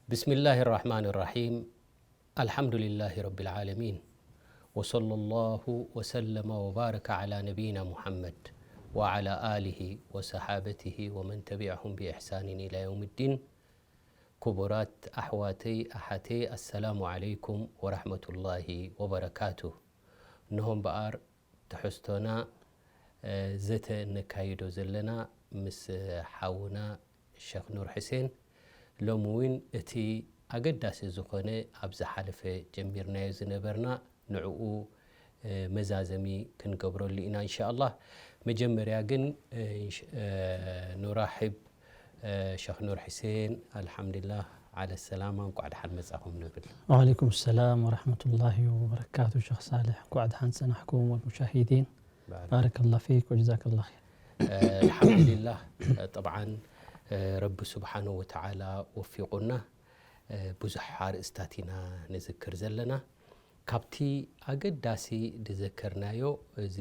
بسم الله الرحمن الرحيم. الحمد لله رب العالمين. وصلى الله وسلم وبارك على نبينا محمد وعلى آله وصحابته ومن تبعهم بإحسان إلى يوم الدين. ክቡራት ኣሕዋተይ ኣሓተይ፣ ኣሰላሙ ዓለይኩም ወራሕመቱላሂ ወበረካቱ። እንሆ እምበኣር ትሕዝቶና፣ እ፣ ዘተ እነካይዶ ዘለና ምስ ሓውና ሸኽ ኑር ሕሴን፣ ሎሚ እውን እቲ ኣገዳሲ ዝኾነ ኣብ ዝሓለፈ ጀሚርናዮ ዝነበርና ንዕኡ፣ እ፣ መዛዘሚ ክንገብረሉ ኢና እንሻኣላህ። መጀመርያ ግን፣ እ፣ እንሽ-፣ እ፣ ኑራሕብ እ፣ ሸኽ ኑር ሕሴን፣ ኣልሓምዱሊላህ ዓለ ሰላማ፣ እንቋዕ ደሓን መጻኹም ንብል። ወዓለይኩም ሰላም ወረሕመቱላሂ ወበረካቱ። ሸኽ ሳልሕ፣ እንቋዕ ደሓን ጸናሕኩም፣ ወልሙሻሂዲን። ባረክ። ባረከላህ ፊክ ወጀዛከላህ ኸይር። እ፣ ኣልሓምዱሊላህ፣ እ፣ ጠብዓን፣ እ፣ ረቢ ስብሓነሁ ወተዓላ ወፊቑና፣ እ፣ ብዙሕ ኣርእስታት ኢና ንዝክር ዘለና። ካብቲ ኣገዳሲ ዝዘከርናዮ፣ እዚ፣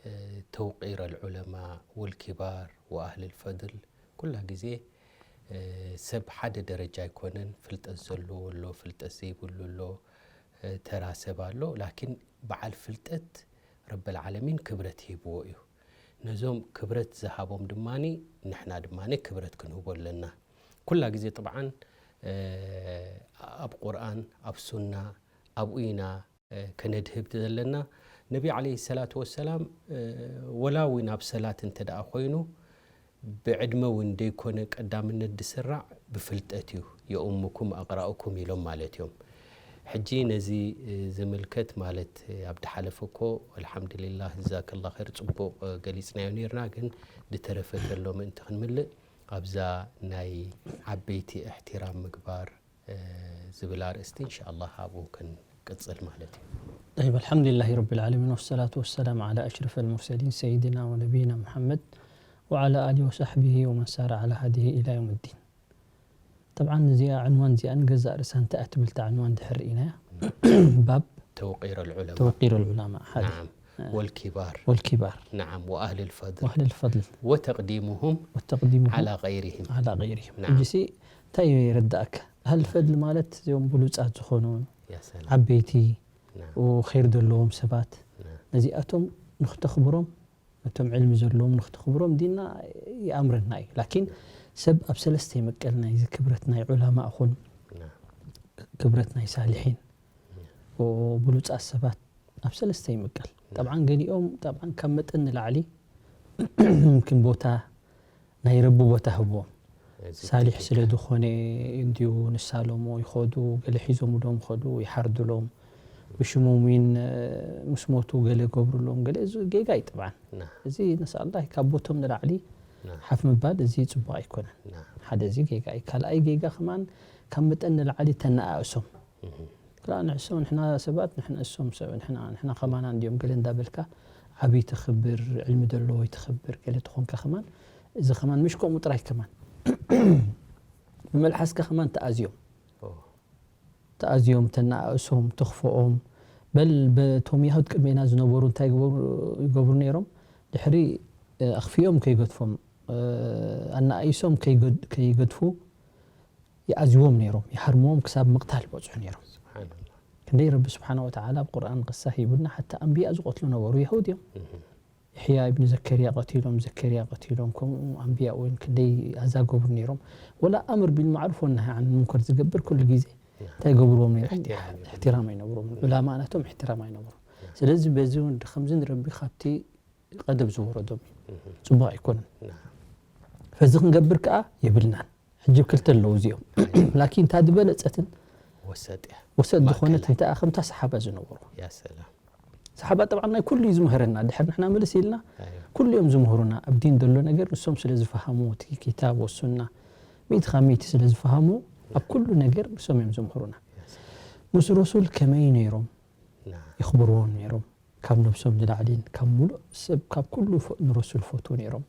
እ፣ ተውቂር ኣልዑለማ ወልኪባር ወኣህል ልፈድል፣ ኩላ ግዜ፣ እ፣ ሰብ ሓደ ደረጃ ኣይኮነን። ፍልጠት ዘለዎ ኣሎ፣ ፍልጠት ዘይብሉ ኣሎ፣ እ፣ ተራ ሰብ ኣሎ። ላኪን በዓል ፍልጠት ረበል ዓለሚን ክብረት ሂብዎ እዩ። ነዞም ክብረት ዝሃቦም ድማኒ ንሕና ድማኒ ክብረት ክንህቦ ኣለና። ኩላ ግዜ ጥብዓን፣ እ፣ ኣብ ቁርኣን፣ ኣብ ሱና፣ ኣብኡ ኢና፣ እ፣ ከነድህብ ዘለና። ነቢ ዓለይሂ ሰላቱ ወሰላም፣ እ፣ ወላ እውን ኣብ ሰላት እንተ ደኣ ኮይኑ፣ ብዕድመ እውን ደይኮነ ቀዳምነት ዝስራዕ ብፍልጠት እዩ። የኡሙኩም ኣቕራኡኩም ኢሎም ማለት እዮም። ሕጂ ነዚ፣ እ፣ ዝምልከት ማለት፣ እ፣ ኣብ ድሓለፈ እኮ ኣልሓምዱሊላህ ጀዛከላህ ኸይር ጽቡቕ፣ እ፣ ገሊጽናዮ ነይርና፣ ግን ዝተረፈ ተሎ ምእንቲ ክንምልእ ኣብዛ ናይ ዓበይቲ እሕትራም ምግባር፣ እ፣ ዝብል ኣርእስቲ እንሻኣላህ ኣብኡ ክንቅጽል ማለት እዩ። طيب، الحمد لله رب العالمين، والصلاة والسلام على أشرف المرسلين سيدنا ونبينا محمد وعلى آله وصحبه ومن سار على هديه إلى يوم الدين. طبعا እዚኣ ዕንዋን እዚኣ ንገዛእ ርእሳ እንታይ እያ ትብል እታ ዕንዋን ድሕር ርኢናያ። ባብ ተውቂር ኣልዑለማ። ተውቂር ኣልዑለማ፣ ሓደ። ናዓም። እ፣ ወልኪባር። ወልኪባር። ናዓም፣ ወኣህል ልፈድል። ወኣህል ልፈድል። ወተቅዲሙሁም ወተቅዲሙሁም ዓላ ገይሪሂም። ዓላ ገይሪሂም። ናዓም። ሕጂሲ እንታይ ይርዳእካ? ኣህል ፈድል ማለት እዚኦም ብሉጻት ዝኾኑ፣ ያ ሰላም። ዓበይቲ፣ ናዓም። ኸይር ዘለዎም ሰባት፣ ናዓም። ነዚኣቶም ንኽተኽብሮም፣ ነቶም ዕልሚ ዘለዎም ንኽተኽብሮም ዲንና ይኣምረና እዩ። ላኪን ሰብ ኣብ ሰለስተ ይምቀል፣ ናይዚ ክብረት ናይ ዑላማ እኹን፣ ናዓም። ክብረት ናይ ሳልሒን፣ ናዓም። ብሉጻት ሰባት ኣብ ሰለስተ ይምቀል። ናዓም። ጠብዓን ገሊኦም፣ ጠብዓን ካብ መጠን ንላዕሊ፣ ምምክን ቦታ፣ ናይ ረቢ ቦታ ህብዎም። እዚ ሳሊሕ ትክክል። ስለ ዝኾነ እንዲዩ ንሳለሞ ይኸዱ፣ ገለ ሒዞምሎም ይኸዱ፣ ይሓርዱሎም፣ ብሽሞም እውን፣ እ፣ ምስ ሞቱ ገለ ገብሩሎም፣ ገለ፣ እዚ ጌጋ እዩ ጠብዓን። ናዓም። እዚ ነስኣላህ ካብ ቦቶም ንላዕሊ ናዓም። ሓፍ ምባል፣ እዚ ጽቡቕ ኣይኮነን። ናዓም። ሓደ እዚ ጌጋ እዩ። ካልኣይ ጌጋ ከማን ካብ መጠን ንላዕሊ ተነኣእሶም። እህ። ክላ ንዕሶም ንሕና ሰባት፣ ንሕና እሶም ሰብ፣ ንሕና፣ ንሕና ከማና እንዲዮም ገለ እንዳበልካ ዓብይ ተኽብር፣ ዕልሚ ዘለዎ ይተኽብር፣ ገለ ተኾንካ ከማን፣ እዚ ከማን ምሽ ከምኡ ጥራይ ከማን። ብመልሓስካ ከማን ተኣዝዮም። ኦ። ተኣዝዮም፣ ተነኣእሶም፣ ተኽፍኦም። በል፣ በቶም የሁድ ቅድሜና ዝነበሩ እንታይ ይግበሩ፣ ይገብሩ ነይሮም? ድሕሪ፣ እ፣ ኣኽፊኦም ከይገድፎም፣ እ፣ ኣነኣኢሶም ከይገድ-፣ ከይገድፉ ይኣዝዎም ነይሮም፣ ይሃርምዎም ክሳብ ምቕታል ይበጽሑ ነይሮም። ስብሓንላህ። ክንደይ ረቢ ስብሓነ ወተዓላ ኣብ ቁርኣን ቅሳ ሂቡና፣ ሓታ ኣንብያ ዝቐትሉ ነበሩ፣ የሁድ እዮም። እህ። የሕያ ኢብን ዘከርያ ቀቲሎም፣ ዘከርያ ቀቲሎም፣ ከምኡ ኣንብያ እውን ክንደይ ኣዛ ገብሩ ነይሮም። ወላ ኣምር ቢልማዕሩፍ ወናሂ ዓን ሙንከር ዝገብር ኩሉ ግዜ ያ። እንታይ ገብርዎም ነይሮም? እሕትራም ይገብሩ። እሕትራም ኣይነብሮም። ዑላማ ናቶም እሕትራም ኣይነብሮም። ያ። ስለዚ በዚ እውን ከምዚ ንረቢ ካብቲ ቀደብ ዝወረዶም እዩ። እህ። ጽቡቕ ኣይኮነን። ና። ፈዚ ክንገብር ከኣ የብልናን። ሕጂ ክልተ ኣለዉ እዚኦም። ኣይ። ላኪን እታ ዝበለጸትን ወሰጥ እያ። ወሰጥ ዝኾነት ማእከላይ። እንታይ እያ? ከምታ ሰሓባ ዝነበሩ። ያ ሰላም። ሰሓባ ጠብዓን ናይ ኩሉ እዩ ዝምህረና። ድሕር ንሕና ምልስ ኢልና ኣይዋ። ኩሉ እዮም ዝምህሩና። ኣብ ዲን ዘሎ ነገር ንሶም ስለ ዝፈሃሙ፣ እቲ ኪታብ ወሱና ሚእቲ ካብ ሚእቲ ስለ ዝፈሃሙ፣ ኣብ ኩሉ ነገር ንሶም እዮም ዝምህሩና። ያ ሰላም። ምስ ረሱል ከመይ ነይሮም? ና። የኽብርዎም ነይሮም። ካብ ነብሶም ንላዕሊን ካብ ሙሉእ ሰብ፣ ካብ ኩሉ ፈ-፣ ንረሱል ፈትዉ ነይሮም።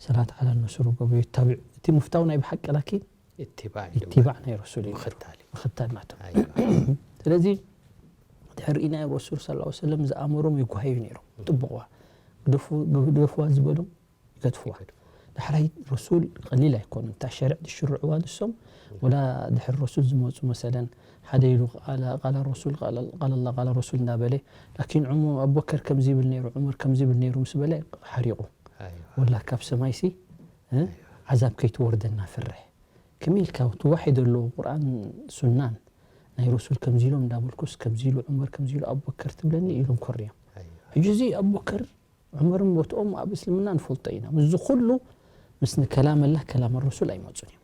ሰላት ዓላ ነሱር ገብሩ ይታብዕ። እቲ ምፍታው ናይ ብሓቂ ላኪን ኢትባዕ እዩ። ኢትባዕ ናይ ረሱል እዩ። ምኽታል እዩ። ምኽታል ናቶም። ኣይዋ። ስለዚ ድሕሪ ርኢናዮ ረሱል ሰለላሁ ዐለይሂ ወሰለም ዝኣመሮም ይጓሃዩ ነይሮም። ጥብቕዋ። ግደፉ-፣ ግደፍዋ ዝበሎም ይገድፍዋ። ይገድፍዋ። ዳሕራይ ረሱል ቀሊል ኣይኮኑን። እታ ሸርዕ ዝሽርዕዋ ንሶም ወላ ድሕሪ ረሱል ዝመፁ መሰለን ሓደ ኢሉ ቃላ ረሱል ቃላ ረሱል እንዳበለ ላኪን ዑሙ ኣቡበከር ከምዚ ይብል ነይሩ ዑመር ከምዚ ይብል ነይሩ ምስ በለ ሓሪቑ ወላ ካብ ሰማይሲ ዓዛብ ከይትወርደና ፍርሕ ከመይ ኢልካ ትዋሒዶ ኣለዎ ቁርኣን ሱናን ናይ ረሱል ከምዚ ኢሎም እንዳበልኩስ ከምዚ ኢሉ ዑመር ከምዚ ኢሉ ኣቡበከር ትብለኒ ኢሎም ኮርዮም ሕጂ እዚ ኣቡበከር ዑመርን ቦትኦም ኣብ እስልምና ንፈልጦ ኢና። ምስዚ ኩሉ ምስ ንከላመላህ ከላም ረሱል ኣይመፁን እዮም።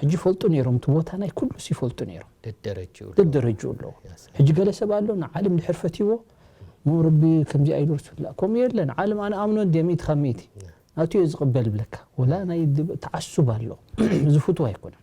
ሕጂ ይፈልጡ ነይሮም፣ እቲ ቦታ ናይ ኩሉስ ይፈልጡ ነይሮም። ደደረጅኡ ኣለዎ። ደደረጅኡ ኣለዎ። ሕጂ ገለ ሰብ ኣሎ ንዓለም ድሕር ፈትይዎ ሞ ረቢ ከምዚ ኣይሉ ረሱል ላ ከምኡ የለን። ዓለም ኣነ ኣምኖ እንድየ ሚእቲ ካብ ሚእቲ ናቱ እየ ዝቕበል ብለካ። ወላ ናይ ተዓሱብ ኣሎ ዝፍትዎ ኣይኮነን።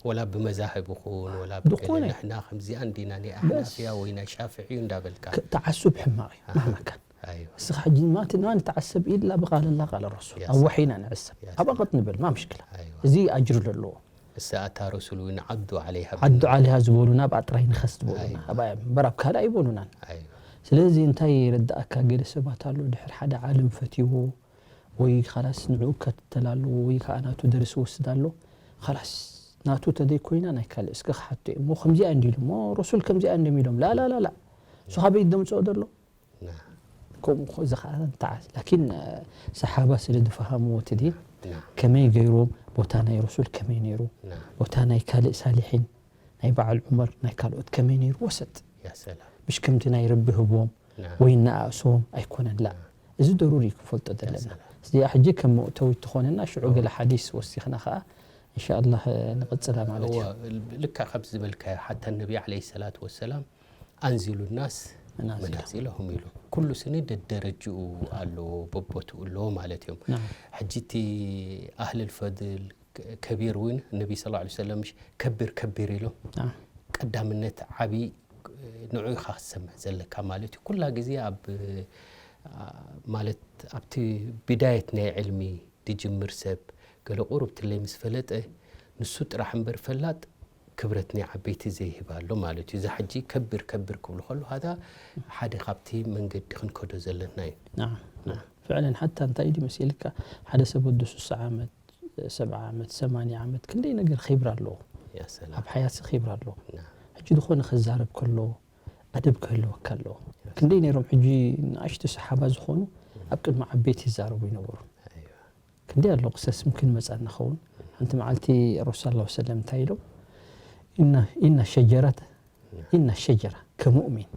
ወላ ብመዛህብ ይኹን ወላ ብገለ ዝኾነ ንሕና ከምዚኣ እንዲና ናይ ኣሕናፍያ ወይ ናይ ሻፍዒ እዩ እንዳበልካ ተዓሱብ ሕማቕ እዩ ማህማ ካን ኣይዋ እስኻ ሕጂ ማት ንማን ተዓሰብ ኢላ ብቃል ላ ቃል ረሱል ኣብ ወሒና ንዕሰብ ኣብኣ ቀጥ ንበል ማ ምሽክላ ኣይዋ እዚ ኣጅሪ ዘለዎ እሳ ኣታ ረሱል እውን ዓዱ ዓለይሃ ዓዱ ዓሊሃ ዝበሉና ኣብኣ ጥራይ ንኸስ ዝበሉና ኣብኣ እዮም እምበር ኣብ ካልእ ኣይበሉናን ኣይዋ ስለዚ እንታይ ይርድኣካ ገለ ሰባት ኣሎ ድሕር ሓደ ዓለም ፈትይዎ ወይ ኻላስ ንዕኡ ከትተል ኣለዎ ወይ ከዓ ናቱ ደርሲ ወስድ ኣሎ ኻላስ ናቱ ተደይ ኮይና ናይ ካልእ እስከ ክሓቶ እሞ ከምዚኣ እንዲ ኢሉ እሞ ረሱል ከምዚኣ እንዲም ኢሎም ላላላላ እሱ ካበይ ደምፅኦ ዘሎ ከምኡ እዚ ከዓ ተዓስ ላኪን ሰሓባ ስለ ዝፈሃምዎ እቲ ዲን ከመይ ገይሮም ቦታ ናይ ረሱል ከመይ ነይሩ ቦታ ናይ ካልእ ሳሊሒን ናይ በዓል ዑመር ናይ ካልኦት ከመይ ነይሩ ወሰጥ ምሽ ከምቲ ናይ ረቢ ህቦም ወይ እናኣእስዎም ኣይኮነን ላ እዚ ደሩሪ እዩ ክንፈልጦ ዘለና እዚኣ ሕጂ ከም መእተዊ ትኾነና ሽዑ ገለ ሓዲስ ወሲኽና ከዓ እንሻኣላህ ንቕፅላ ማለት እዩ ልካ ከምቲ ዝበልካዮ ሓታ ነቢ ዓለይሂ ሰላቱ ወሰላም ኣንዚሉ ናስ መናዚለሁም ኢሉ ኩሉ ስኒ ደደረጅኡ ኣለዎ በቦትኡ ኣለዎ ማለት እዮም ሕጂ እቲ ኣህልል ፈድል ከቢር እውን ነቢ ስ ላ ሰለም ከቢር ከቢር ኢሎም ቀዳምነት ዓብይ ንዑ ኢኻ ክትሰምዕ ዘለካ ማለት እዩ ኩላ ግዜ ኣብ ማለት ኣብቲ ብዳየት ናይ ዕልሚ ድጅምር ሰብ ገለ ቁሩብ ትለይ ምስ ፈለጠ ንሱ ጥራሕ እምበር ፈላጥ ክብረት ናይ ዓበይቲ ዘይህብ ኣሎ ማለት እዩ። እዚ ሕጂ ከብር ከብር ክብሉ ከለዉ ሃታ ሓደ ካብቲ መንገዲ ክንከዶ ዘለና እዩ። ናም ናም ፍዕለን ሓታ እንታይ ድዩ መሲልካ ሓደ ሰብ ወዲ ሱሳ ዓመት ሰብዓ ዓመት ሰማንያ ዓመት ክንደይ ነገር ኺብራ ኣለዎ። ያ ሰላም። ኣብ ሓያት ኺብራ ኣለዎ። ናም። ሕጂ ዝኾነ ክዛረብ ከሎ ኣደብ ክህልወካ ኣለዎ። ክንደይ ነይሮም ሕጂ ንኣሽቱ ሰሓባ ዝኾኑ ኣብ ቅድሚ ዓበይቲ ይዛረቡ ይነበሩ። ኣይዋ። ክንደይ ኣሎ ቅሰስ ምክን መጻና ኸውን ሓንቲ መዓልቲ ረሱል ላ ሰለም እንታይ ኢሎም ኢና ሸጀረት ኢና ሸጀራ ከሙእሚን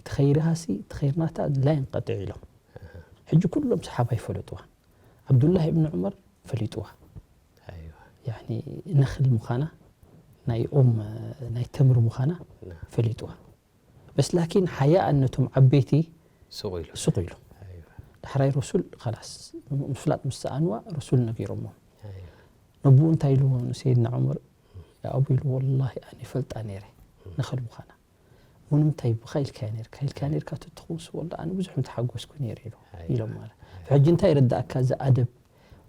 ትኸይርሃሲ ትኸይርናታ ላይን ቀጢዑ ኢሎም ሕጂ ኩሎም ሰሓባ ይፈለጥዋ ዓብዱላህ እብኒ ዑመር ፈሊጥዋ ነኽል ምዃና ናይ ኦም ናይ ተምሪ ምዃና ፈሊጥዋ በስ ላኪን ሓያኣን ነቶም ዓበይቲ ሱቕ ኢሉ ሱቕ ኢሉ ኣይዋ ዳሕራይ ረሱል ኸላስ ምፍላጥ ምስ ሰኣንዋ ረሱል ነጊሮሞ ኣይዋ ነብኡ እንታይ ኢልዎ ንሰይድና ዑመር ያ ኣቡ ኢሉ ወላሂ ኣነ ይፈልጣ ነይረ ነኸል ምዃና እሞ ንምንታይ ብኻ ኢልካያ ነርካ ኢልካያ ነርካ ተትኸውን ስወልዶ ኣነ ብዙሕ ምተሓጎስኩ ነይረ ኢሉ ኣይዋ ኢሎም ማለት ሕጂ እንታይ ይርዳእካ እዚ ኣደብ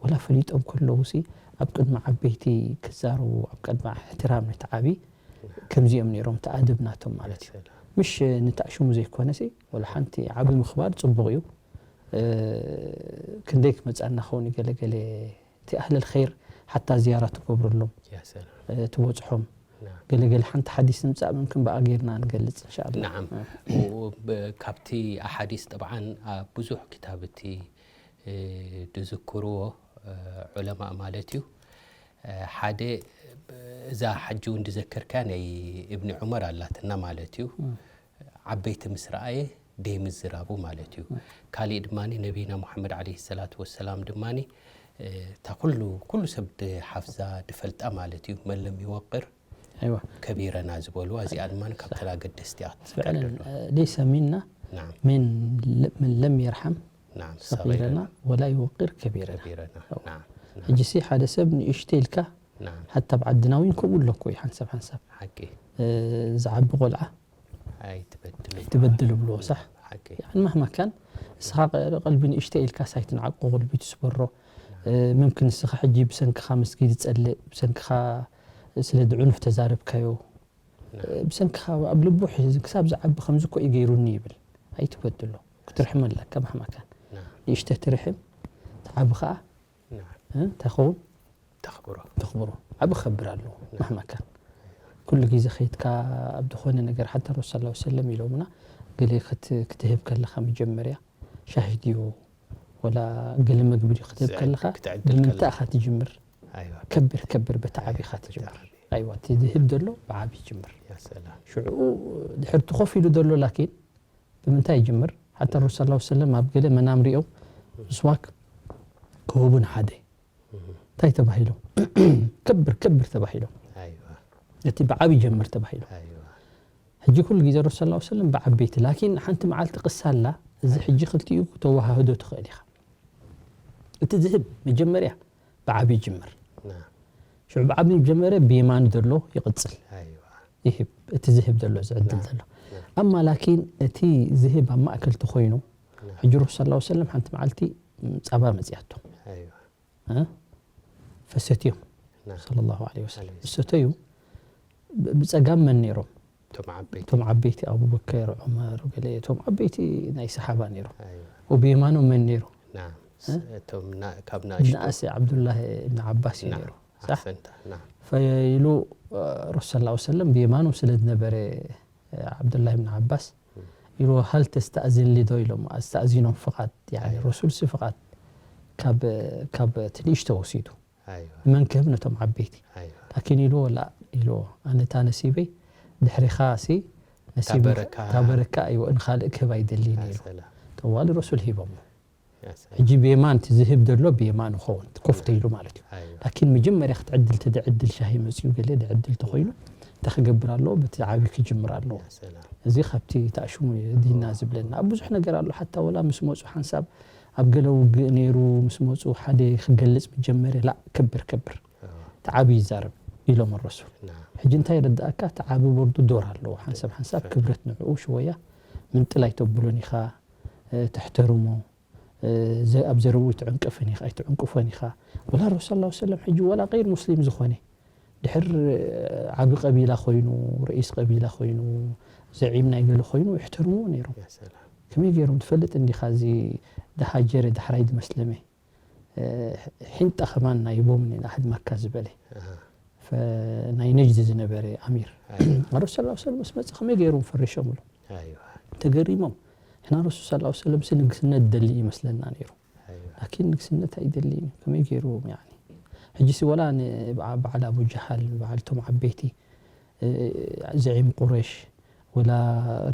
ወላ ፈሊጦም ከለዉ ሲ ኣብ ቅድሚ ዓበይቲ ክዛረቡ ኣብ ቅድሚ እሕትራም ነቲ ዓቢ ከምዚኦም ነይሮም እቲ ኣደብ ናቶም ማለት እዩ ምሽ ንታእሽሙ ዘይኮነ ሲ ወላ ሓንቲ ዓቢ ምኽባር ጽቡቕ እዩ ክንደይ ክመጻና ኸውን ገለገለ እቲ ኣህለል ኸይር ሓታ ዝያራ ትገብረሎም ትበጽሖም ገለገለ ሓንቲ ሓዲስ ንምጻእ ምምክን ብኣ ጌርና ንገልጽ እንሻ ኣላ ናዓም ካብቲ ኣሓዲስ ጠብዓን ኣብ ብዙሕ ክታብ እቲ ድዝክርዎ ዑለማእ ማለት እዩ ሓደ እዛ ሓጂ እውን ድዘከርካያ ናይ እብኒ ዑመር ኣላትና ማለት እዩ ዓበይቲ ምስ ረኣየ ደይምዝራቡ ማለት እዩ ካሊእ ድማ ነቢና ሙሓመድ ዓለይሂ ሰላቱ ወሰላም ድማ እታ ኩሉ ኩሉ ሰብ ድሓፍዛ ድፈልጣ ማለት እዩ መን ለም ይወቅር ኣይዋ ከቢረና ዝበልዋ እዚኣ ድማ ካብተን ኣገደስቲ እያ ክትፍቀድ فعلا ዘሎ ليس منا ናም من ل- من لم يرحم ናም صغيرنا ولا يوقر كبيرنا ከቢረና ናም ናም ሕጂ ሲ ሓደ ሰብ ንእሽተ ኢልካ ናም ሓታ ኣብ ዓድና እውን ከምኡ ኣሎ እኮ እዩ ሓንሳብ ሓንሳብ ሓቂ እ፣ ዝዓቢ ቆልዓ ኣይትበድል ትበድል ብሎ ሳሕ ሓቂ يعني مهما كان ንስኻ ቀ- ቀልቢ ንእሽተ ኢልካ ሳይትንዓቆ ቁልቢ ትስበሮ እ፣ ምምክን ንስኻ ሕጂ ብሰንክኻ መስጊድ ይጸልእ ብሰንክኻ ስለ ድዑኑፍ ተዛረብካዮ ብሰንክኻ ኣብ ልቡ ሒዙ ክሳብ ዝዓቢ ከምዚ እኮ እዩ ገይሩኒ ይብል ኣይትበድሎ ክትርሕም ኣለካ ማሕማካን ንእሽተ ትርሕም ትዓቢ ከዓ እ፣ እንታይ ኸውን? ተኽብሮ። ተኽብሮ። ዓቢ ክኸብር ኣለዎ። መህማ ካን። ኩሉ ግዜ ኸይድካ ኣብ ዝኾነ ነገር፣ ሓታ ረሱል ሰለላሁ ዐለይሂ ወሰለም ኢሎምና፣ ገለ ክት-፣ ክትህብ ከለኻ መጀመርያ፣ ሻሂ ድዩ፣ ወላ ገለ መግቢ ድዩ ክትህብ ዝዕድ-፣ ከለኻ፣ ክትዕድል ብምንታይ ከለኻ። ኢኻ ትጅምር? ኣይዋ። ከብር፣ ከብር፣ በቲ ዓቢ ኢኻ ትጅምር። ዓቢ። ኣይዋ፣ እቲ ዝህብ ዘሎ ብዓቢ ይጅምር። ያ ሰላም። ሽዑ ድሕርቲ ኮፍ ኢሉ ዘሎ ላኪን ብምንታይ ይጅምር? ሓታ ረሱል ሰለላሁ ዐለይሂ ወሰለም ኣብ ገለ መናም ሪኦም ምስዋክ ክህቡ ንሓደ። እንታይ ተባሂሎም? ከብር፣ ከብር ተባሂሎም። ኣይዋ። እቲ ብዓቢ ይጀምር ተባሂሎም። ኣይዋ። ሕጂ ኩሉ ግዜ ረሱል ሰለላሁ ዐለይሂ ወሰለም ብዓበይቲ፣ ላኪን ሓንቲ መዓልቲ ቅሳላ፣ እዚ ሕጂ ክልቲኡ ክተወሃህዶ ትኽእል ኢኻ። እቲ ዝህብ መጀመርያ ብዓቢ ይጅምር። ና። ሽዑ ብዓቢ ጀመረ፣ ብየማኑ ዘሎ ይቕጽል። ኣይዋ። ይህብ፣ እቲ ዝህብ ዘሎ፣ ዝዕድል ዘሎ። ኣማ ላኪን እቲ ዝህብ ኣብ ማእከል ተኾይኑ፣ ሕጂ ረሱል ሰለላሁ ዐለይሂ ወሰለም ሓንቲ መዓልቲ ጻባ መጽያቶም። ኣይዋ። እ? ፈሰትዮም። ና። ሰለላሁ ዐለይሂ ወሰለም። ዐለይሂ ዝሰተዩ ብ-፣ ብጸጋም መን ነይሮም? እቶም ዓበይቲ። እቶም ዓበይቲ ኣቡበከር፣ ዑመር፣ ገለ እቶም ዓበይቲ ናይ ሰሓባ ነይሮም። ኣይዋ። ወብየማኖም መን ነይሩ? ና። እቶም ና-፣ ካብ ናእሽቱ። ንኣስ ዓብዱላህ እብን ዓባስ እዩ ና። ነይሩ። ሳሕ? ኣሕሰንታ። ና። ፈኢሉ ረሱል ሰለላሁ ዐለይሂ ወሰለም ብየማኖም ስለ ዝነበረ ዓብዱላህ ብን ዓባስ ኢሉ፣ ሃል ተስተእዝን ሊ ዶ ኢሎም፣ ኣስተእዚኖም ፍቓድ፣ ያኒ ረሱል ሲ ፍቓድ ካብ፣ ካብ እቲ ንእሽቶ ወሲዱ። ኣይዋ። ንመን ክህብ? ነቶም ዓበይቲ። ኣይዋ። ላኪን ኢሉ፣ ላ ኢሉ፣ ኣነ እታ ነሲበይ ድሕሪኻ ሲ ነሲብ ታበረካ። ታበረካ እዩ፣ ንኻልእ ክህብ ኣይደልይን ያ ኢሉ። ሰላም። ጠዋሊ ረሱል ሂቦም። ያ ሰላም። ሕጂ ብየማን እቲ ዝህብ ዘሎ ብየማን ይኸውን፣ ኮፍ ተይሉ ማለት እዩ። ኣይዋ። ላኪን መጀመርያ ክትዕድል፣ እቲ ድዕድል ሻሂ መፅኡ ገለ ድዕድል ተኾይኑ፣ እንታይ ክገብር ኣለዎ? በቲ ዓብዪ ክጅምር ኣለዎ። ያ ሰላም። እዚ ካብቲ ተኣሽሙ እዩ ዲንና ዝብለና። ኣብ ብዙሕ ነገር ኣሎ። ሓታ ወላ ምስ መፁ ሓንሳብ ኣብ ገለ ውግእ ነይሩ፣ ምስ መፁ ሓደ ክገልፅ ምስ ጀመረ፣ ላ፣ ከብር፣ ከብር። እቲ ዓብዪ ይዛረብ ኢሎም ረሱል። ና። ና። ሕጂ እንታይ ይረዳእካ? እቲ ዓቢ ወርዱ ዶር ኣለዎ። ሓንሳብ ሓንሳብ ክብረት ንዕኡ ሽወያ ምንጥል ኣይተብሉን ኢኻ፣ እ፣ ተሕተርሞ፣ እ፣ ዘ-፣ ኣብ ዘረብኡ ኣይትዕንቅፍን ኢኻ፣ ኣይትዕንቅፎን ኢኻ። ወላ ረሱል ሰለላሁ ዐለይሂ ወሰለም ሕጂ ወላ ገይር ሙስሊም ዝኾነ ድሕር፣ እ፣ ዓቢ ቀቢላ ኮይኑ፣ ርኢስ ቀቢላ ኮይኑ፣ ዘዒም ናይ ገለ ኮይኑ ይሕተርምዎ ነይሮም። ያ ሰላም። ከመይ ገይሮም ትፈልጥ እንዲኻ? እዚ ደሃጀረ ዳሕራይ ዝመስለመ፣ እ፣ ሒንጣ ከማን ናይ ቦምን ኢና ህድመካ ዝበለ። ኣሃ። ፈ-፣ ናይ ነጅድ ዝነበረ ኣሚር። ኣይዋ። ረሱል ሰለላሁ ዐለይሂ ወሰለም ምስ መጸ ከመይ ገይሮም ፈሪሾምሉ? ኣይዋ። ተገሪሞም። ንሕና ረሱል ሰለላሁ ዐለይሂ ወሰለም ሲ ንግስነት ደሊ ይመስለና ነይሩ። ኣይዋ። ላኪን ንግስነት ኣይደልይን እዩ። ከመይ ገይሩ፣ ያኒ፣ ሕጂ ሲ ወላ ን-፣ በዓ-፣ በዓል ኣቡ ጀሃል፣ በዓል እቶም ዓበይቲ፣ እ፣ ዘዒም ቁረሽ፣ ወላ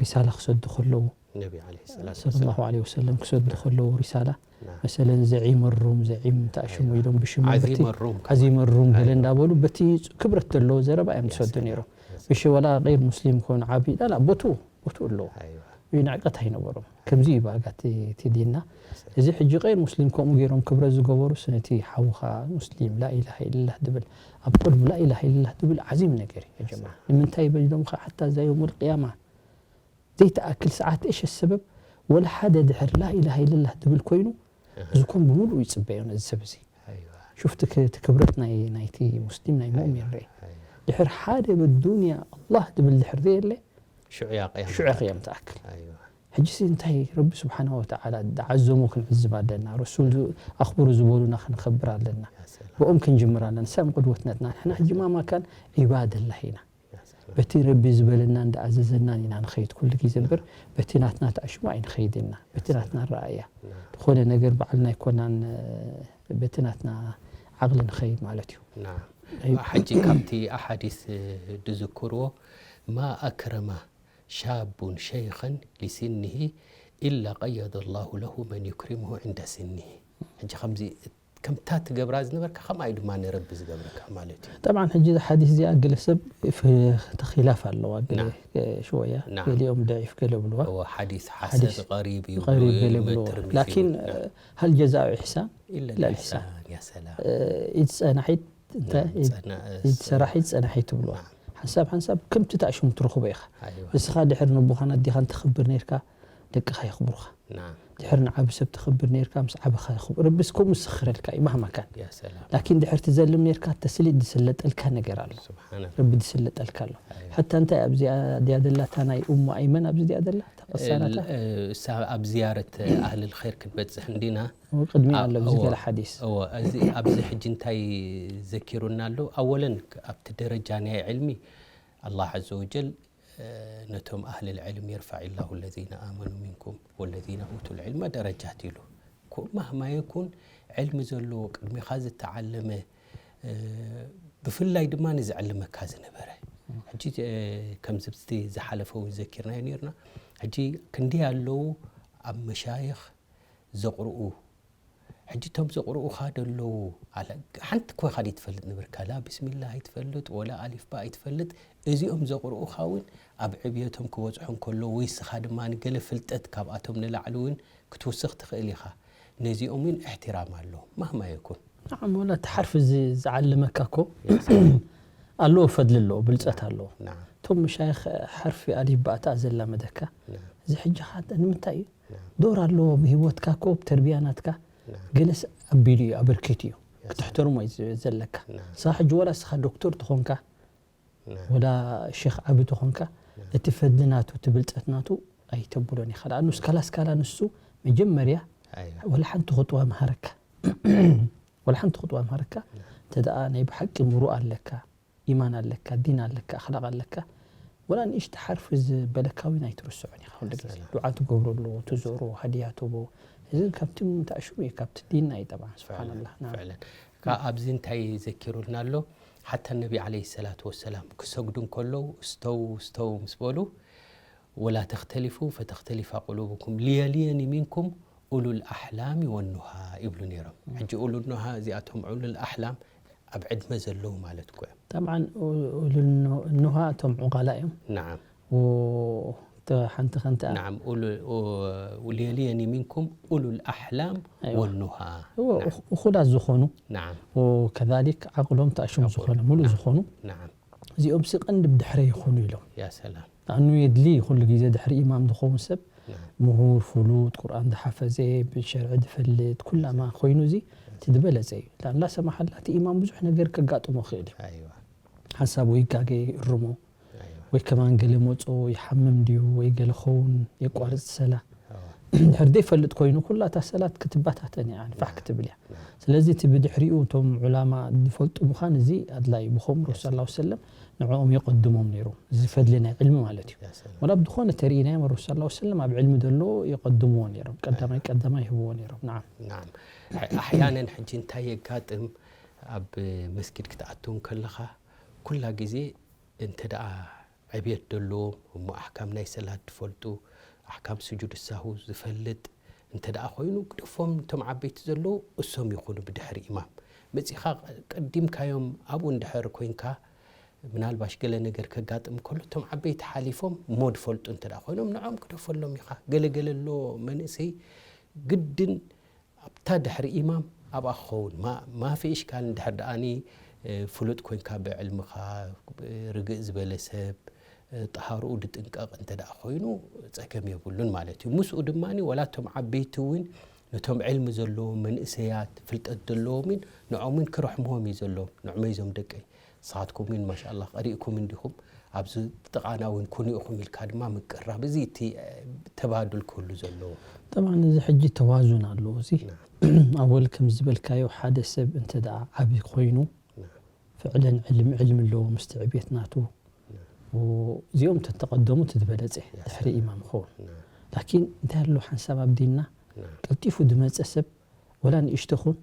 ሪሳላ ክሰዱ ከለዉ፣ ነቢ ዓለይሂ ሰላቱ ሰለላሁ ወሰላም። ዐለይሂ ወሰለም ክሰዱ ከለዉ ሪሳላ፣ ናም። መሰለን ዘዒም ሩም፣ ዘዒም እንታይ ሽሙ ኣይዋ። ኢሎም ብሽሞም በቲ ዓዚም ሩም ከማን። ዓዚም ሩም ገለ ኣይዋ። እንዳበሉ በቲ ክብረት ዘለዎ ዘረባ እዮም ዝሰዱ ሰላም። ነይሮም። ያ ሰላም። ብሽ ወላ ገይር ሙስሊም ክኾኑ ዓቢ፣ ላ፣ ላ፣ ቦቱ፣ ቦቱ ኣለዎ። ኣይዋ። እዩ ንዕቀት ኣይነበሮም። ከምዚ እዩ ብኣጋ እቲ፣ እቲ ዲንና። እዚ ሕጂ ገይር ሙስሊም ከምኡ ገይሮም ክብረት ዝገበሩስ ነቲ ሓውኻ ሙስሊም ላኢላሃ ኢለላህ ድብል፣ ኣብ ቅድሙ ላኢላሃ ኢለላህ ድብል ዓዚም ነገር እዩ፣ ያ ጀማዓ። ሰላም። ንምንታይ በጅሎም ኸ ሓታ እዛ የውመል ቅያማ ዘይትኣክል ሰዓት፣ እሸ ሰበብ ወላ ሓደ ድሕር ላኢላሃ ኢለላህ ድብል ኮይኑ፣ ኣሃ። እዚ ኮን ብምሉኡ ይጽበዮ ነዚ ሰብ እዚ። ኣይዋ። ሹፍቲ ክ-፣ እቲ ክብረት ናይ፣ ናይቲ ሙስሊም ናይ ሙእሚን ርኤ። ኣይዋ። ድሕር ሓደ ብዱንያ ኣላህ ድብል ድሕር ዘየለ፣ ሽዑ እያ ቅያማ ሽዑ እያ ትኣክል። ቅያም ትኣክል። ኣይዋ። ሕጂ ሲ እንታይ ረቢ ስብሓንሁ ወተዓላ ዝዓዘሞ ክንዕዝብ ኣለና። ረሱል ዝ-፣ ኣኽብሩ ዝበሉና ክንኸብር ኣለና። ያ ሰላም። ብኦም ክንጅምር ኣለና። ንሳም ቅድወትነትና። ንሕና ሕጂ ማማ ካን ዒባደላህ ኢና። ያ ሰላም። በቲ ረቢ ዝበለናን ዝኣዘዘናን ኢና ንኸይድ ኩሉ ግዜ እምበር፣ በቲ ናትና ተኣሽሙ ኣይንኸይድን ኢና። በቲ ናትና ኣረኣእያ። ናም። ዝኾነ ነገር ባዕልና ኣይኮናን፣ በቲ ናትና ዓቕሊ ንኸይድ ማለት እዩ። ናም። ኣይ- ሕጂ ካብቲ ኣሓዲስ ድዝክርዎ፣ ማ ኣክረማ ሻቡን ሸይኸን ሊሲኒሂ ኢላ ቀየደ ላሁ ለሁ መን ዩክሪሙሁ ዕንደ ሲኒሂ። ሕጂ ከምዚ፣ ከምታ ትገብራ ዝነበርካ ከምኣ እዩ ድማ ንረቢ ዝገብረካ ማለት እዩ። ጠብዓን ሕጂ እዛ ሓዲስ እዚኣ ገለ ሰብ ፍ-፣ ተኺላፍ ኣለዋ፣ ገለ፣ ናም። እ፣ ሽወያ፣ ናም። ገሊኦም ደዒፍ ገለ ብልዋ። እወ፣ ሓዲስ ሓሰን ሓዲስ ቀሪብ እዩ፣ ቀሪብ ገለ ም-፣ ብልዋ። ትርሚዚ ላኪን፣ ይብሉ። ናም። እ፣ ሃል ጀዛኡ ኢሕሳን ኢላ ኢላ ኢሕሳን። ኢሕሳን፣ ያ ሰላም። እ፣ ኢድ ጸናሒት፣ እንታይ? ናም፣ ኢድ፣ ጸና-፣ ኢድ ሰራሒት ጸናሒት ትብልዋ። ናም። ሓንሳብ ሓንሳብ ከምቲ ተኣሽሙ ትረኽቦ ኢኻ። ኣይዋ። ንስኻ ድሕር ነቦኻን ኣዴኻን ተኽብር ነይርካ፣ ደቅኻ የኽብሩኻ። ናም። ድሕር ንዓብ ሰብ ትኽብር ነርካ ምስ ዓብኻ ይኽብር። ረብስ ከምኡ ዝስኽረልካ እዩ ማህማ ካን። ያ ሰላም። ላኪን ድሕር ትዘልም ነርካ ተስሊ ዝስለጠልካ ነገር ኣሎ። ስብሓንላ። ረቢ ዝስለጠልካ ኣሎ። ኣይ። ሓታ እንታይ ኣብዚኣ ድያ ደላ እታ ናይ እሙ ኣይመን ኣብዚ ድያ ደላ እታ ቅሳናታ? እ፣ እሳ ኣብ ዝያረት ኣህልል ኸይር ክንበጽሕ እንዲና። እዎ፣ ቅድሚ ኣ-፣ ኣሎ ኣብዚ እዎ። ገለ ሓዲስ። እዎ፣ እዚ ኣብዚ ሕጂ እንታይ ዘኪሩና ኣሎ? ኣወለን ኣብቲ ደረጃ ናይ ዕልሚ ኣላህ ዐዘ ወጀል ነቶም ኣህልል ዕልም የርፋዕ ላሁ ለዚነ ኣመኑ ሚንኩም ወለዚነ ኡቱል ዕልመ ደረጃት ኢሉ። ኩ-፣ ማህማ የኩን ዕልሚ ዘለዎ ቅድሚኻ ዝተዓለመ፣ እ፣ ብፍላይ ድማ ንዝዕልመካ ዝነበረ። ሕጂ፣ እ፣ ከምዚ ብቲ ዝሓለፈ እውን ዘኪርናዮ ነርና። ሕጂ ክንደይ ኣለዉ ኣብ መሻይኽ ዘቕርኡ። ሕጂ እቶም ዘቕርኡኻ ደለዉ ኣለ፣ ሓንቲ ኮይኻ ድዩ ትፈልጥ ንብርካ? ላ ብስሚላ ኣይትፈልጥ፣ ወላ ኣሊፍ ባ ኣይትፈልጥ። እዚኦም ዘቕርኡኻ እውን ኣብ ዕብየቶም ክበጽሑ እንከሎ፣ ወይ ስኻ ድማ ንገለ ፍልጠት ካብኣቶም ንላዕሊ እውን ክትውስኽ ትኽእል ኢኻ። ነዚኦም እውን እሕትራም ኣሎ፣ ማህማ የኩን። ንዓም፣ ወላ እቲ ሓርፊ ዝ-፣ ዝዓልመካ እኮ ኣለዎ፣ ፈድሊ ኣለዎ፣ ብልጸት ኣለዎ። ናም። እቶም መሻይኽ ሓርፊ ኣሊፍ ባእታ ዘላመደካ። ናም። እዚ ሕጂ ኸ ንምንታይ እዩ? ናም። ዶር ኣለዎ ብህይወትካ እኮ፣ ብተርቢያ ናትካ። ናም። ገለስ ኣቢሉ እዩ፣ ኣበርኪቱ እዩ። የስ። ክትሕተርሞ እዩ ዝ-፣ ዘለካ። ናም። ንስኻ ሕጂ ወላ ንስኻ ዶክተር ትኾንካ፣ ናም። ወላ ሼኽ ዓቢ ትኾንካ፣ ናም። እቲ ፈድሊ ናቱ፣ እቲ ብልጸት ናቱ ኣይተብሎን ኢኻ። ንኣኑ እስካላ እስካላ ንሱ መጀመርያ ኣይዋ። ወላ ሓንቲ ኹጥባ መሃረካ። ወላ ሓንቲ ኹጥባ መሃረካ። እንተ ደኣ ናይ ብሓቂ ምሩእ ኣለካ፣ ኢማን ኣለካ፣ ዲን ኣለካ፣ ኣኽላቕ ኣለካ፣ ወላ ንእሽቲ ሓርፊ ዝበለካ እውን ኣይትርስዖን ኢኻ። ኩሉ ግዜ ሰላም። ዱዓ ትገብረሉ፣ ትዞሮ፣ ሃድያ ትቦ። እዚ ካብቲ ምንታይ ሽሙ እዩ፣ ካብቲ ዲንና እዩ ጠብዓን። ስብሓንላህ። ናም። ፍዕለን። ካብ ኣብዚ እንታይ ዘኪሩልና ኣሎ? ሓታ ነቢ ዓለይሂ ሰላቱ ወሰላም ክሰግዱ እንከለዉ፣ "እስተው፣ እስተው" ምስ በሉ፣ "ወላ ተኽተሊፉ ፈተኽተሊፋ ቁሉብኩም፣ ሊየልየኒ ሚንኩም ኡሉል ኣሕላሚ ወኑሃ" ይብሉ ነይሮም። ሕጂ ኡሉል ኑሃ እዚኣቶም ኡሉል ኣሕላም ኣብ ዕድመ ዘለዉ ማለት እኮ እዮም። ጠብዓን ኡ-፣ ኡሉል ኑ-፣ ኑሃ እቶም ዑቓላ እዮም። ናዓም። ው-፣ ተ-፣ ሓንቲ ከንተ ናዓም፣ ኡሉ-፣ ኡ-፣ ሊየልየኒ ሚንኩም ኡሉል ኣሕላም ኣይዋ። ወኑሃ። እዎ፣ ናዓም። እኹ-፣ እኹላት ዝኾኑ፣ ናዓም። ወከዛሊክ ዓቕሎም ተኣሽም ዓቕሎም። ዝኾነ፣ ሙሉእ ናዓም። ዝኾኑ፣ ናዓም። እዚኦም ሲ ቀንዲ ብድሕረ ይኾኑ ኢሎም። ያ ሰላም። ንኣኑ የድሊ ኩሉ ግዜ ድሕሪ ኢማም ዝኸውን ሰብ ናዓም። ምሁር፣ ፍሉጥ፣ ቁርኣን ዝሓፈዘ፣ ብሸርዒ ዝፈልጥ፣ ኩላማ ኮይኑ እዚ እቲ ዝበለጸ እዩ። ላን ላ ሰማሓላ እቲ ኢማም ብዙሕ ነገር ከጋጥሞ ይኽእል እዩ። ኣይዋ። ሓንሳብ ወይ ይጋገ ይእርሞ፣ ኣይዋ። ወይ ከማን ገለ መጾ ይሓምም ድዩ፣ ወይ ገለ ኸውን የቋርጽ ሰላ። ኣዋ። ድሕሪ ዘይፈልጥ ኮይኑ ኩላ እታ ሰላት ክትበታተን እያ፣ ንፋሕ ክትብል እያ። ስለዚ እቲ ብድሕሪኡ እቶም ዑላማ ዝፈልጡ ምዃን እዚ ኣድላይ እዩ። ብኸም ረሱል ሰለላሁ ዐለይሂ ወሰለም ንዕኦም የቐድሞም ነይሮም። እዚ ፈድሊ ናይ ዕልሚ ማለት እዩ። ያ ሰላም። ወላ ብዝኾነ ተርእይናዮም ረሱል ሰለላሁ ዐለይሂ ወሰለም ኣብ ዕልሚ ዘሎ የቐድምዎ ነይሮም። ቀዳማይ ቀዳማይ ይህብዎ ነይሮም። ናዓም። ናዓም። ኣሕ-፣ ኣሕያነን ሕጂ እንታይ የጋጥም፣ ኣብ መስጊድ ክትኣትው ከለኻ ኩላ ግዜ እንተ ደኣ ዕብየት ደለዎም እሞ ኣሕካም ናይ ሰላት ዝፈልጡ፣ ኣሕካም ስጁድ ሳሁ ዝፈልጥ እንተ ደኣ ኮይኑ፣ ግደፎም እቶም ዓበይቲ ዘለዉ እሶም ይኹኑ ብድሕሪ ኢማም። መጺኻ ቀዲምካዮም ኣብኡ እንድሕር ኮይንካ፣ ምናልባሽ ገለ ነገር ከጋጥም ከሎ፣ እቶም ዓበይቲ ሓሊፎም እሞ ዝፈልጡ እንተ ደኣ ኮይኖም፣ ንዖም ግደፈሎም ኢኻ። ገለ ገለ ኣሎ መንእሰይ ግድን ኣብታ ድሕሪ ኢማም ኣብኣ ክኸውን፣ ማ-፣ ማፊ እሽካል እንድሕር ደኣኒ፣ እ፣ ፍሉጥ ኮይንካ ብዕልምኻ፣ እ፣ ርግእ ዝበለ ሰብ፣ እ፣ ጠሃርኡ ድጥንቀቕ እንተ ደኣ ኮይኑ ጸገም የብሉን ማለት እዩ። ምስኡ ድማኒ ወላ እቶም ዓበይቲ እውን ነቶም ዕልሚ ዘለዎም መንእሰያት፣ ፍልጠት ዘለዎምን ንዖምን ክረሕምዎም እዩ ዘለዎም። ንዕመይ እዞም ደቀይ፣ ንስኻትኩም እውን ማሻኣላህ ቀሪእኩም እንዲኹም፣ ኣብዚ ጥቓና እውን ኩኑ ኢኹም ኢልካ ድማ ምቅራብ፣ እዚ እቲ፣ እ፣ ተባዱል ክህሉ ዘለዎ። ጠብዓን እዚ ሕጂ ተዋዙን ኣለዎ። እዚ ኣወል ከም ዝበልካዮ ሓደ ሰብ እንተ ደኣ ዓቢ ኮይኑ፣ ፍዕለን ዕልም፣ ዕልም ኣለዎ ምስቲ ዕብየት ናቱ። እዚኦም ተተቐደሙ እቲ ዝበለጸ ድሕሪ ኢማም ይኸውን። ላኪን እንታይ ኣሎ ሓንሳብ ኣብ ዲንና ቀልጢፉ ዝመጸ ሰብ ወላ ንእሽቶ ኹን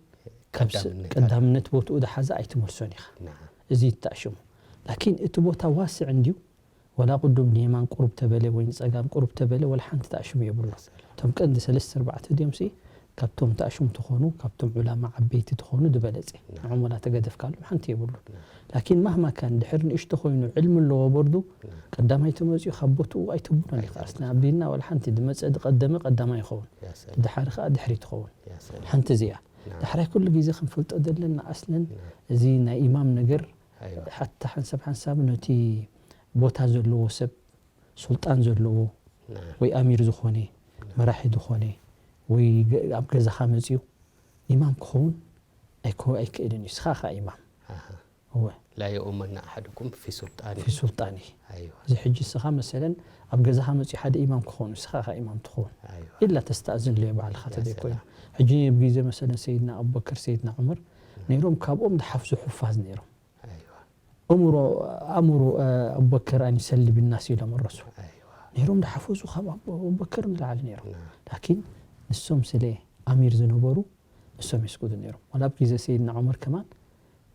ካብ ስ-፣ ቀዳምነት ቀዳምነት ቦትኡ ዝሓዘ ኣይትመልሶን ኢኻ። ናዓም። እዚ ይተኣሽሙ። ላኪን እቲ ቦታ ዋስዕ እንድዩ፣ ወላ ቅዱም ንየማን ቁሩብ ተበለ ወይ ንጸጋም ቁሩብ ተበለ ወላ ሓንቲ ተኣሽሙ የብሉ። እቶም ቀንዲ ሰለስተ ኣርባዕተ ድዮም ሲ ካብቶም ተኣሽሙ ትኾኑ፣ ካብቶም ዑላማ ዓበይቲ ትኾኑ ዝበለጸ። ንዖም ወላ ተገደፍካሎም ሓንቲ የብሉ። ላኪን ማህማ ካን ድሕር ንእሽቶ ኮይኑ ዕልሚ ኣለዎ ቦርዱ፣ ቀዳማይ ተመጺኡ ካብ ቦትኡ ኣይተብሎን ኢኻ። ኣስና ኣብ ዲንና ወላ ሓንቲ ዝመጸ ዝቐደመ ቀዳማይ ይኸውን። ያ ሰላም። ድሓሪ ከኣ ድሕሪ ትኸውን። ያ ሰላም። ሓንቲ እዚኣ። ናዓም። ዳሕራይ ኩሉ ግዜ ክንፈልጦ ዘለና ኣስለን ናዓም። እዚ ናይ ኢማም ነገር ኣይዋ። ሓታ ሓንሳብ ሓንሳብ ነቲ ቦታ ዘለዎ ሰብ፣ ሱልጣን ዘለዎ ናዓም። ወይ ኣሚር ዝኾነ፣ መራሒ ዝኾነ ወይ ገ- ኣብ ገዛኻ መፅዩ ኢማም ክኸውን ኣይኮ ኣይክእልን እዩ። ስኻ ኢኻ ኢማም። ኣሃ። እወ لا يؤمن أحدكم في سلطانه. ፊ ሱልጣኒ ኣይዋ እዚ ሕጂ ስኻ መሰለን ኣብ ገዛኻ መፅዩ ሓደ ኢማም ክኸውን ስኻ ኢኻ ኢማም ትኸውን ኣይዋ ኢላ ተስተእዝን ለየ ባዕልኻ ያ ተዘይኮይኑ ሰላም። ሕጂ ኣብ ግዜ መሰለን ሰይድና ኣቡበከር ሰይድና ዑመር ነይሮም። ካብኦም ዝሓፍዙ ሑፋዝ ነይሮም። ኣይዋ እምሮ ኣእምሮ ኣቡበከር ኣን ይሰሊ ብናስ ኢሎም ረሱል ኣይዋ ነይሮም። ዝሓፈዙ ካብ ኣቡ- ኣቡበከር ንላዕሊ ነይሮም። ና ላኪን ንሶም ስለ ኣሚር ዝነበሩ ንሶም የስጉዱ ነይሮም። ዋላ ኣብ ግዜ ሰይድና ዑመር ከማን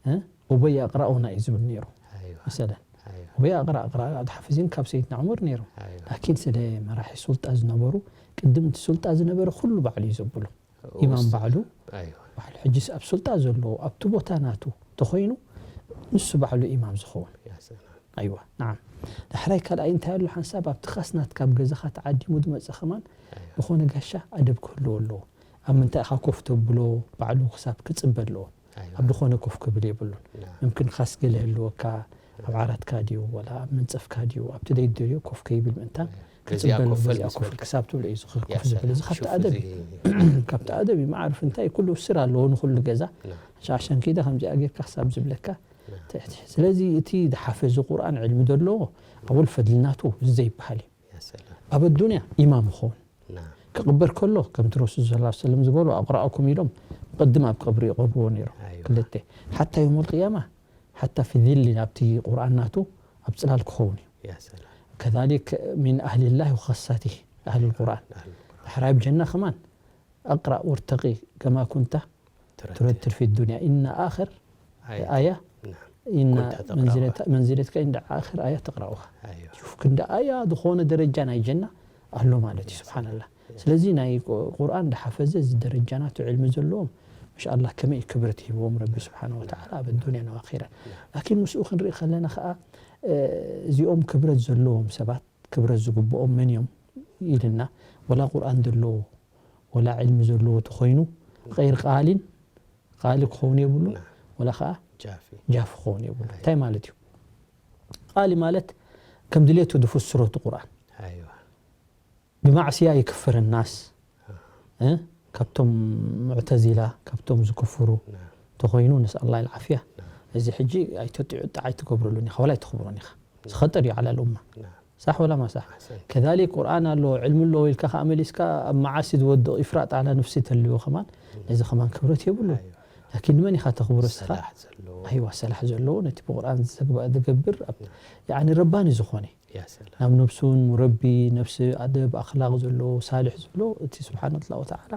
እ፣ ኡበይ ኣቕራኡና እዩ ዝብል ነይሩ። ኣይዋ መሰለን ኣይዋ ኡበይ ኣቕራ ኣቕራ ዝሓፈዝን ካብ ሰይድና ዑመር ነይሩ። ኣይዋ ላኪን ስለ መራሒ ሱልጣ ዝነበሩ ቅድም እቲ ሱልጣ ዝነበረ ኩሉ ባዕሉ እዩ ዘብሉ። ኢማም ባዕሉ ኣይዋ ባዕሉ ሕጂስ ኣብ ሱልጣ ዘለዎ ኣብቲ ቦታ ናቱ ተኾይኑ ንሱ ባዕሉ ኢማም ዝኸውን ያ ሰላም ኣይዋ ናዓም። ዳሕራይ ካልኣይ እንታይ ኣሎ ሓንሳብ ኣብቲ ካስናት ካብ ገዛኻ ተዓዲሙ ዝመፀ ከማን ኣይዋ ዝኾነ ጋሻ ኣደብ ክህልዎ ኣለዎ። ኣብ ምንታይ ኢኻ ኮፍ ተብሎ ባዕሉ ክሳብ ክፅበ ኣለዎ። ኣይዋ ኣብ ዝኾነ ኮፍ ክብል የብሉን። ና ምምክን ካስ ገለ ህልወካ ኣብ ዓራትካ ድዩ ወላ ኣብ መንፀፍካ ድዩ ኣብቲ ደይደልዮ ኮፍ ከይብል ምእንታን በዚኣ ክፅበ ኣለዎ። ኮፍ በል በዚኣ ምስ ኮፍ በልካ። ክሳብ ትብሎ እዩ ዝኸ- ያ ኮፍ ዝብል። እዚ ሰላም ካብቲ ሽፉ ኣደብ እዚ እዩ። ካብቲ ኣደብ እዩ። ማዕርፍ እንታይ ኩሉ ስር ኣለዎ ንኩሉ ገዛ ና ሻሸን ከይደ ከምዚኣ ጌርካ ክሳብ ዝብለካ ና ትሕቲ። ስለዚ እቲ ዝሓፈዘ ቁርኣን ዕልሚ ዘለዎ ኣወል ፈድልናቱ እዚ ዘይበሃል እዩ። ያ ሰላም ኣብ ኣዱንያ ኢማም ይኸውን ና ክቕበር ከሎ ከምቲ ረሱል ስ ሰለም ዝበሉ ኣቕራእኩም ኢሎም ቅድም ኣብ ቀብሪ ይቐብርዎ ነይሮም። ኣይዋ ክልተ ሓታ ዮም ልቅያማ ሓታ ፊ ዚሊ ናብቲ ቁርኣን ናቱ ኣብ ፅላል ክኸውን እዩ። ያ ሰላም ከሊክ ሚን ኣህልላህ ወኸሳቲ ኣህል ቁርኣን ኣህል ቁርኣን ዳሕራይ ኣብ ጀና ከማን ኣቅራእ ወርተቂ ከማ ኩንታ ትረትር ፊ ዱንያ ኢና ኣኽር ኣያ ና ኢና ኩንታ ተቅራኡሃ። መንዚለታ- መንዚለትካ እንዳ ኣኽር ኣያ ተቅራኡሃ ኣይዋ ሹፍ ክንዲ ኣያ ዝኾነ ደረጃ ናይ ጀና ኣሎ ማለት እዩ። ስብሓንላ ስለዚ ናይ ቁ- ቁርኣን ዝሓፈዘ እዚ ደረጃ ናቱ ዕልሚ ዘለዎም ማሻኣላ ከመይ ክብረት ሂብዎም ረቢ ስብሓን ወተዓላ ኣብ ኣዱንያ ነው ኣኺራ። ላኪን ምስኡ ክንርኢ ከለና ከዓ እ፣ እዚኦም ክብረት ዘለዎም ሰባት ክብረት ዝግብኦም መን እዮም ኢልና ወላ ቁርኣን ዘለዎ ወላ ዕልሚ ዘለዎ ተኾይኑ غير ቃሊን ቃሊ ክኸውን የብሉ ና ወላ ከዓ ጃፊ ጃፍ ክኸውን የብሉ። እንታይ ማለት እዩ? ቃሊ ማለት ከም ድሌቱ ዝፍስሮ እቲ ቁርኣን ኣይዋ ብማዕስያ ይክፍር ናስ እ? ካብቶም ሙዕተዚላ ካብቶም ዝክፍሩ ና ተኾይኑ ንስ ኣላ ልዓፍያ እዚ ሕጂ ኣይተጥዑ ጣዓይ ትገብረሉን ኢኻ ወላ ኣይትኽብሮን ኢኻ። እዚ ኸጠር እዩ ዓላ ልኡማ ና ሳሕ ወላ ማሳሕ ኣሕሰን ከሊክ ቁርኣን ኣለዎ ዕልሚ ኣለዎ ኢልካ ከዓ መሊስካ ኣብ መዓሲ ዝወድቕ ኢፍራጥ ዓላ ንፍሲ ተልዎ ከማን ነዚ ከማን ክብረት የብሉ። ኣይዋ ላኪን ንመን ኢኻ ተኽብሮ እስኻ? ሰላሕ ዘለዎ ኣይዋ ሰላሕ ዘለዎ ነቲ ብቁርኣን ዘግባ- ዝገብር ኣብ- ያዕኒ ረባኒ ዝኾነ ያ ሰላም ናብ ነብሱን ሙረቢ ነብሲ ኣደብ ኣኽላቕ ዘለዎ ሳልሕ ዝብሎ እቲ ስብሓን ኣላ ወተዓላ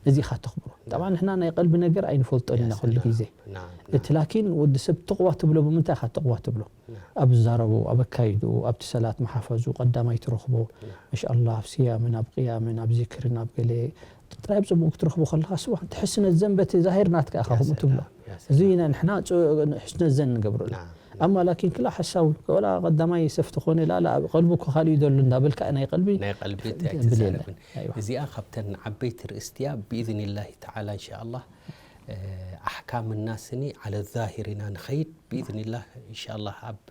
ነዚ ኢኻ ተኽብሮ። ጠብዓ ንሕና ናይ ቀልቢ ነገር ኣይንፈልጦን ኢና ኩሉ ግዜ ናም እቲ ላኪን ወዲ ሰብ ተቕዋ ትብሎ ብምንታይ ኢኻ ተቕዋ ትብሎ? ኣብ ዝዛረቦ ኣብ ኣካይድኡ ኣብቲ ሰላት መሓፈዙ ቀዳማይ ትረኽቦ። መሻኣላ ኣብ ስያምን ኣብ ቅያምን ኣብ ዚክርን ኣብ ገለ ጥራይ ኣብ ፅቡቅ ክትረኽቦ ከለኻ ስዋ ትሕስነት ዘንበቲ ዛሂር ናትካ ኢኻ ከምኡ ትብሎ። እዚ ኢና ንሕና ሕስነት ዘን ንገብረሉ። ኣማ ላኪን ክላ ሓሳቡ ወላ ቀዳማይ ሰፍ ተኾነ ላላ ኣብ ቀልቡ እኮ ካልእ እዩ ዘሎ እንዳበልካ ናይ ቀልቢ ናይ ቀልቢ ብል ኣይትዛረብን። ኣይዋ። እዚኣ ካብተን ዓበይቲ ርእስቲ እያ። ብኢዝኒላሂ ተዓላ እንሻኣላህ ኣሕካም ናስኒ ዓለ ዛሂር ኢና ንኸይድ ብኢዝኒላህ እንሻኣላህ ኣብ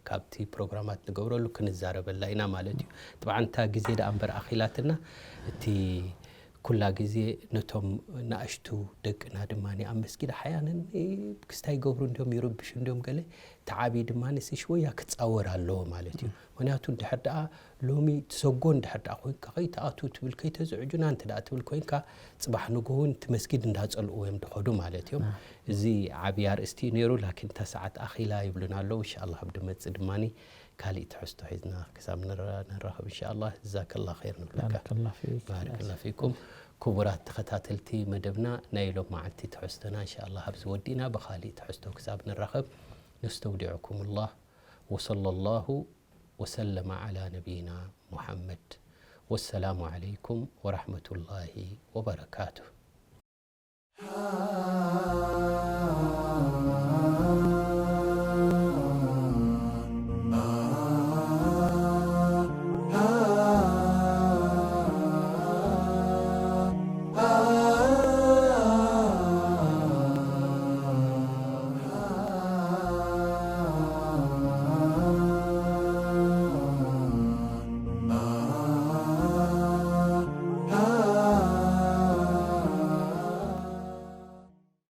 ካብቲ ፕሮግራማት ንገብረሉ ክንዛረበላ ኢና ማለት እዩ። ጥብዓ እንታ ግዜ ደኣ እምበር ኣኺላትና እቲ ኩላ ግዜ ነቶም ንኣሽቱ ደቅና ድማ ኣብ መስጊድ ኣሕያንን ክስታይ ይገብሩ እንዲዮም ይርብሹ እንዲዮም ገለ ተዓብዪ ድማ ንስ ሽወያ ክፃወር ኣለዎ ማለት እዩ። ምክንያቱ እንድሕር ደኣ ሎሚ ትሰጎ እንድሕር ደኣ ኮይንካ ከይትኣቱ ትብል ከይተዝዕጁና እንተ ደኣ ትብል ኮይንካ ፅባሕ ንግሆ እውን እቲ መስጊድ እንዳፀልእዎ እዮም ድኸዱ ማለት እዮም። እዚ ዓብዪ ኣርእስቲ እዩ ነይሩ። ላኪን እታ ሰዓት ኣኺላ ይብሉና ኣለዉ። እንሻኣላ ኣብ ድመፅእ ድማ ካሊእ ትሕዝቶ ሒዝና ክሳብ ንራ- ንራኸብ እንሻኣላ። ጀዛከላ ኸይር ንብለካ። ባረከላ ፊክ። ባረከላ ፊኩም። ክቡራት ተኸታተልቲ መደብና ናይ ሎም መዓልቲ ትሕዝቶና እንሻኣላ ኣብዚ ወዲእና ብኻሊእ ትሕዝቶ ክሳብ ንራኸብ ነስተውዲዕኩም ላህ ወሰለ ላሁ ወሰለመ ዓላ ነቢይና ሙሓመድ። ወሰላሙ ዓለይኩም ወራሕመቱላሂ ወበረካቱ።